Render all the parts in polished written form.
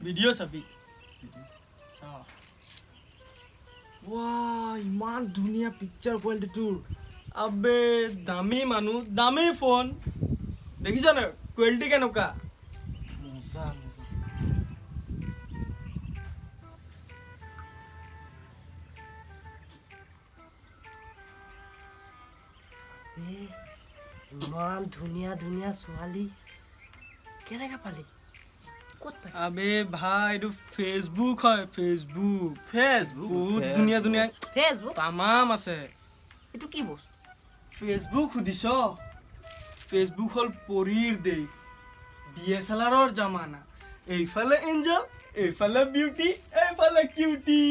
Video' চাবি। ৱা, ইমান ধুনীয়া পিকচাৰ কোৱালিটি তোৰ। আবে দামী মানুহ, দামী ফোন, দেখিছ নাই কোৱালিটি কেনেকুৱা? মজা মজা। ইমান ধুনীয়া ধুনীয়া ছোৱালী কেনেকে পালি? ক'ত পালি? আবে ভাই, এইটো ফেচবুক হয়, ফেচবুক। ফেচবুক? বহুত ধুনীয়া ধুনীয়া ফেচবুক? তামাম আছে। এইটো কি বস্তু? ফেচবুক সুধিছ? ফেচবুক হ'ল পৰীৰ দেশ, DSLRৰ জামানা। এইফালে এঞ্জেল, এইফালে বিউটি, এইফালে কিউটি।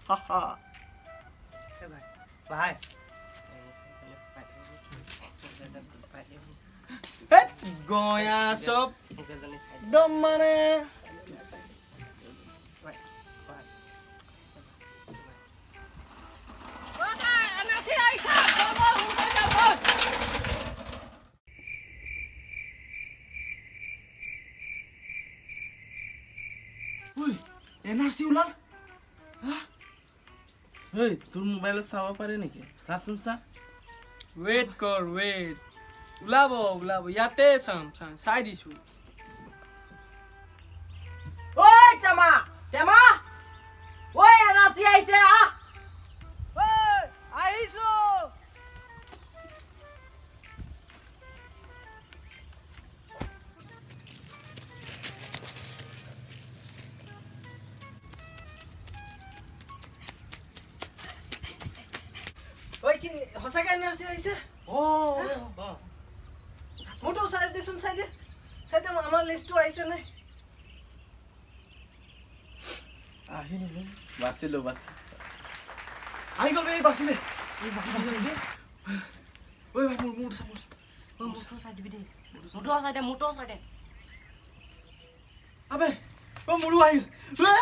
হাহা। ভাই ভাই। হেৎ, গয়া চব একদম মানে। ঐ, NRC ওলাল। ঐ, তোৰ মোবাইলত চাব পাৰে নেকি? চাচোন, চা। ৱেইট কৰ, ৱেইট, ওলাব ওলাব, ইয়াতে চাম, চাম, চাই দিছো। ঐ টেমা, টেমা, ঐ, NRC আহিছে, আহ। আহিছো। ঐ, কি সঁচাকে NRC আহিছে? মোৰতো চাই দেচোন, চাই দে, চাই দে, আমাৰ লিষ্টটো আহিছে নাই? আহিল, বাচিলো, বাচিলো। আহি গ'ল, এই বাচিলে, এই বাচিলে। ঐ ভাই, মোৰ চা, মোৰ চা। ঐ, মোৰটো চাই দিবি দেই, মোৰটো চাই দে, মোৰটো চাই দে। আবে অ, মোৰো আহিল, এ,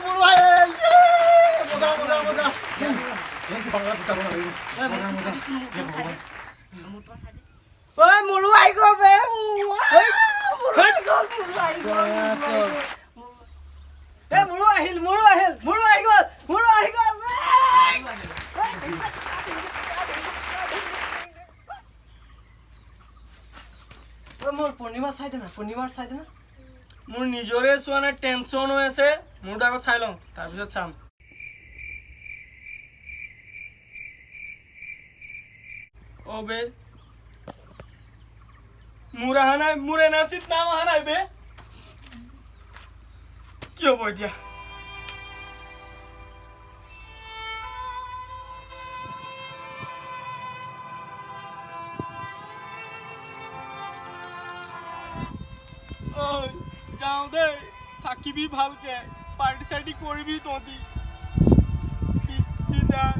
মোৰো আহিল। এ, মজা মজা মজা। বাংলাদেশ যাব নালাগিব। মজা মজা। হে ভগৱান। মোৰটো চাই দে। ঐ, মোৰো আহি গ'ল বে। মোৰো আহি গ'ল, মোৰো আহি গ'ল, মোৰো আহি গ'ল। এ, মোৰো আহিল, মোৰো আহিল, মোৰো আহি গ'ল, মোৰো আহি গ'ল। ঐ, মোৰ পূৰ্ণিমা চাই দে না, পূৰ্ণিমাৰ চাই দে না। মোৰ নিজৰে চোৱা নাই, টেনশ্যন হৈ আছে। মোৰতো আগত চাই লওঁ, তাৰপিছত চাম। অ বে, মোৰ অহা নাই, মোৰ NRCত নাম অহা নাই বে। কি হ'ব এতিয়া? ঐ, যাওঁ দেই, থাকিবি ভালকে, পাৰ্টি চাৰ্টি কৰিবি তহঁতি। বিদায়।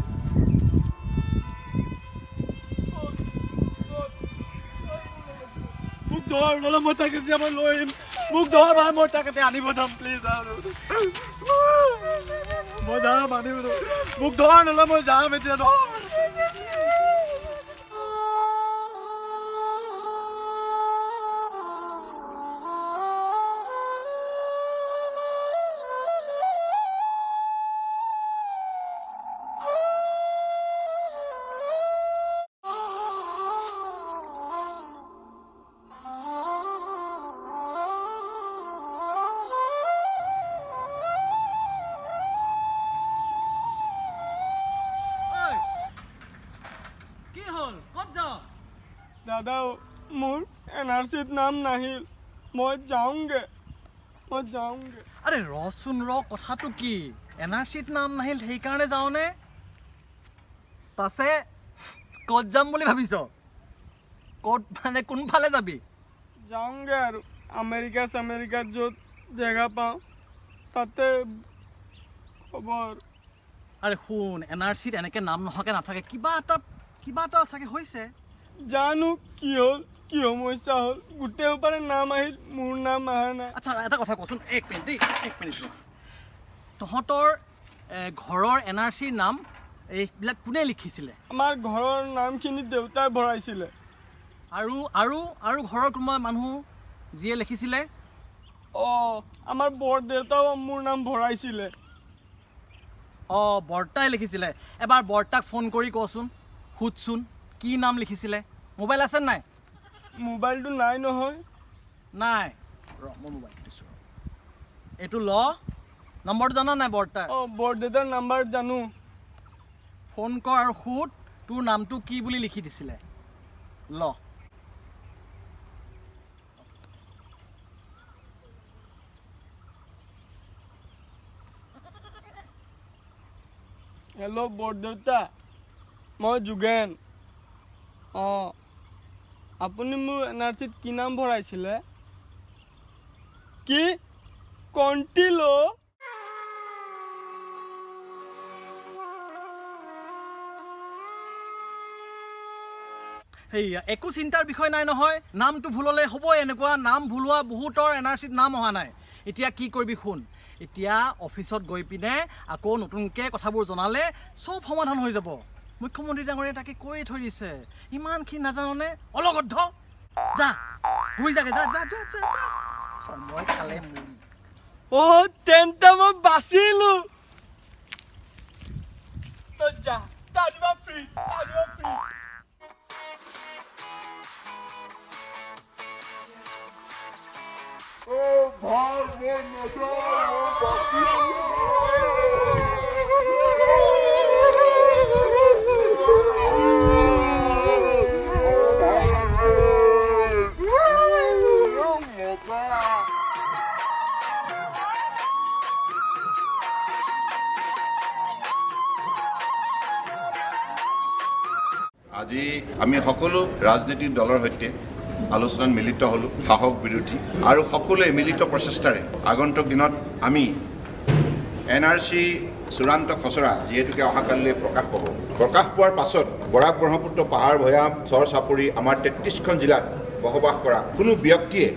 মোক ধৰ, নহ'লে মই তাকে যাব লৈ আহিম। মোক ধৰ ভাই, মই তাকে আনিব যাম, প্লিজ। আৰু মই যাম আনিব। মোক ধৰ, নহ'লে মই যাম এতিয়া, ধৰ। কি হ'ল? ক'ত যাওঁ? দাদা, মোৰ NRCত নাম নাহিল, মই যাওঁগে, মই যাওঁগে। আৰে ৰচোন ৰ, কথাটো কি? NRCত নাম নাহিল সেইকাৰণে যাওঁনে? পাছে ক'ত যাম বুলি ভাবিছ? ক'ত মানে কোনফালে যাবি? যাওঁগে আৰু আমেৰিকা চামেৰিকাত, য'ত জেগা পাওঁ তাতে হ'ব আৰু। আৰে শুন, NRCত এনেকৈ নাম নহাকৈ নাথাকে, কিবা এটা চাগে হৈছে। জানো কি হ'ল, কি সমস্যা হ'ল, গোটেই সোপাৰে নাম আহিল, মোৰ নাম অহা নাই। আচ্ছা, এটা কথা কচোন, এক মিনিট দেই, এক মিনিট ৰ। তহঁতৰ ঘৰৰ NRCৰ নাম এইবিলাক কোনে লিখিছিলে? আমাৰ ঘৰৰ নামখিনি দেউতাই ভৰাইছিলে। আৰু আৰু আৰু ঘৰৰ কোনোবা মানুহ যিয়ে লিখিছিলে? অঁ, আমাৰ বৰদেউতাও মোৰ নাম ভৰাইছিলে। অঁ, বৰ্তাই লিখিছিলে। এবাৰ বৰ্তাক ফোন কৰি কচোন, সোধচোন কি নাম লিখিছিলে। মোবাইল আছে নাই? মোবাইলটো নাই নহয়। নাই, ৰ মই মোবাইলটো দিছোঁ, এইটো ল। নম্বৰটো জান নাই বৰ্তাৰ? অঁ, বৰদেউতাৰ নাম্বাৰ জানো। ফোন কৰ আৰু সোধ তোৰ নামটো কি বুলি লিখি দিছিলে। ল। হেল্ল' বৰদেউতা, মই যোগেন। অঁ, আপুনি মোৰ এন আৰ চিত কি নাম ভৰাইছিলে? কি কণ্টিলো? সেয়া একো চিন্তাৰ বিষয় নাই নহয়, নামটো ভুল হ'লে হ'বই এনেকুৱা। নাম ভুলোৱা বহুতৰ এন আৰ চিত নাম অহা নাই। এতিয়া কি কৰিবি শুন, এতিয়া অফিচত গৈ পিনে আকৌ নতুনকৈ কথাবোৰ জনালে চব সমাধান হৈ যাব। মুখ্যমন্ত্ৰী ডাঙৰীয়াই তাকে কৈয়ে থৈ দিছে। ইমানখিনি নাজাননে অলগদ্ধ? যা ঘূৰি যাগে, যা যা যা যা যা, সময় খালে মৰি। অ' তেন্তে মই বাচিলো। তই যা, তাজবা ফ্ৰী, তাজবা ফ্ৰী। আজি আমি সকলো ৰাজনৈতিক দলৰ সৈতে আলোচনাত মিলিত হ'লোঁ, শাসক বিৰোধী আৰু সকলোৱে মিলিত প্ৰচেষ্টাৰে আগন্তুক দিনত আমি এন আৰ চি চূড়ান্ত খচৰা যিহেতুকে অহাকালিলৈ প্ৰকাশ পাব। প্ৰকাশ পোৱাৰ পাছত বৰাক ব্ৰহ্মপুত্ৰ পাহাৰ ভৈয়াম চৰ চাপৰি আমাৰ 33খন জিলাত বসবাস কৰা কোনো ব্যক্তিয়ে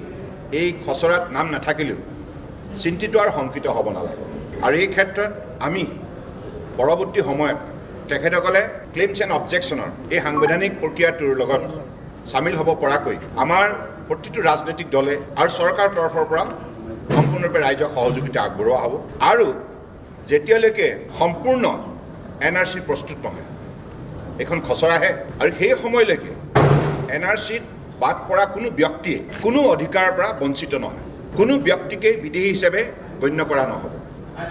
এই খচৰাত নাম নাথাকিলেও চিন্তিত আৰু শংকিত হ'ব নালাগে। আৰু এই ক্ষেত্ৰত আমি পৰৱৰ্তী সময়ত তেখেতসকলে ক্লেইমছ এণ্ড অবজেকশ্যনৰ এই সাংবিধানিক প্ৰক্ৰিয়াটোৰ লগত চামিল হ'ব পৰাকৈ আমাৰ প্ৰতিটো ৰাজনৈতিক দলে আৰু চৰকাৰৰ তৰফৰ পৰা সম্পূৰ্ণৰূপে ৰাইজক সহযোগিতা আগবঢ়োৱা হ'ব। আৰু যেতিয়ালৈকে সম্পূৰ্ণ এন আৰ চি প্ৰস্তুত নহয়, এইখন খচৰাহে, আৰু সেই সময়লৈকে এন আৰ চিত বাদ পৰা কোনো ব্যক্তিয়ে কোনো অধিকাৰৰ পৰা বঞ্চিত নহয়, কোনো ব্যক্তিকেই বিদেশী হিচাপে গণ্য কৰা নহ'ব।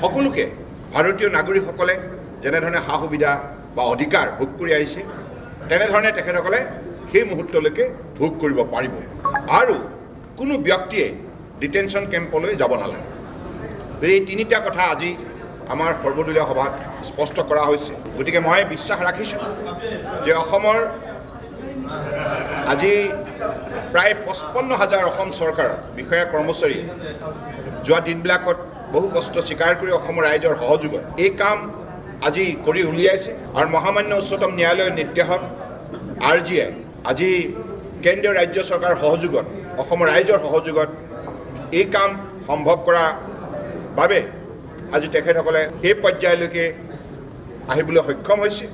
সকলোকে ভাৰতীয় নাগৰিকসকলে যেনেধৰণে সা সুবিধা বা অধিকাৰ ভোগ কৰি আহিছে, তেনেধৰণে তেখেতসকলে সেই মুহূৰ্তলৈকে ভোগ কৰিব পাৰিব। আৰু কোনো ব্যক্তিয়ে ডিটেনশ্যন কেম্পলৈ যাব নালাগে। এই তিনিটা কথা আজি আমাৰ সৰ্বদলীয় সভাত স্পষ্ট কৰা হৈছে। গতিকে মই বিশ্বাস ৰাখিছোঁ যে অসমৰ আজি প্ৰায় 55,000 অসম চৰকাৰৰ বিষয়া কৰ্মচাৰীয়ে যোৱা দিনবিলাকত বহু কষ্ট স্বীকাৰ কৰি অসমৰ ৰাইজৰ সহযোগত এই কাম আজি কৰি উলিয়াইছে। আৰু মহামান্য উচ্চতম ন্যায়ালয়ৰ নিৰ্দেশত আৰ জিয়ে আজি কেন্দ্ৰীয় ৰাজ্য চৰকাৰৰ সহযোগত অসমৰ ৰাইজৰ সহযোগত এই কাম সম্ভৱ কৰাৰ বাবে আজি তেখেতসকলে এই পৰ্যায়লৈকে আহিবলৈ সক্ষম হৈছে।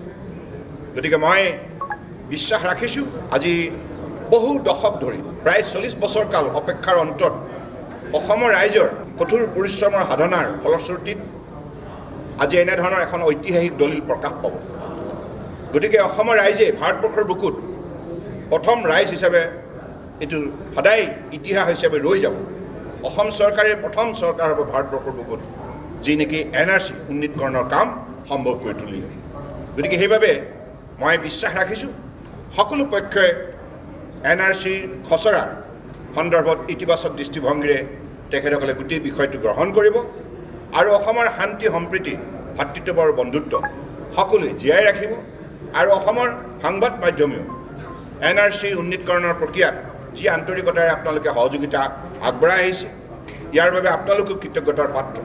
গতিকে মই বিশ্বাস ৰাখিছোঁ আজি বহু দশক ধৰি প্ৰায় 40 বছৰ কাল অপেক্ষাৰ অন্তত অসমৰ ৰাইজৰ কঠোৰ পৰিশ্ৰমৰ সাধনাৰ ফলশ্ৰুতিত আজি এনেধৰণৰ এখন ঐতিহাসিক দলিল প্ৰকাশ পাব। গতিকে অসমৰ ৰাইজে ভাৰতবৰ্ষৰ বুকুত প্ৰথম ৰাইজ হিচাপে এইটো সদায় ইতিহাস হিচাপে ৰৈ যাব। অসম চৰকাৰে প্ৰথম চৰকাৰ হ'ব ভাৰতবৰ্ষৰ বুকুত যি নেকি এন আৰ চি উন্নীতকৰণৰ কাম সম্ভৱ কৰি তুলিলে। গতিকে সেইবাবে মই বিশ্বাস ৰাখিছোঁ সকলো পক্ষই এন আৰ চিৰ খচৰাৰ সন্দৰ্ভত ইতিবাচক দৃষ্টিভংগীৰে তেখেতসকলে গোটেই বিষয়টো গ্ৰহণ কৰিব আৰু অসমৰ শান্তি সম্প্ৰীতি ভাতৃত্ব আৰু বন্ধুত্ব সকলোৱে জীয়াই ৰাখিব। আৰু অসমৰ সংবাদ মাধ্যমেও এন আৰ চি উন্নীতকৰণৰ প্ৰক্ৰিয়াত যি আন্তৰিকতাৰে আপোনালোকে সহযোগিতা আগবঢ়াই আহিছে, ইয়াৰ বাবে আপোনালোকো কৃতজ্ঞতাৰ পাত্ৰ।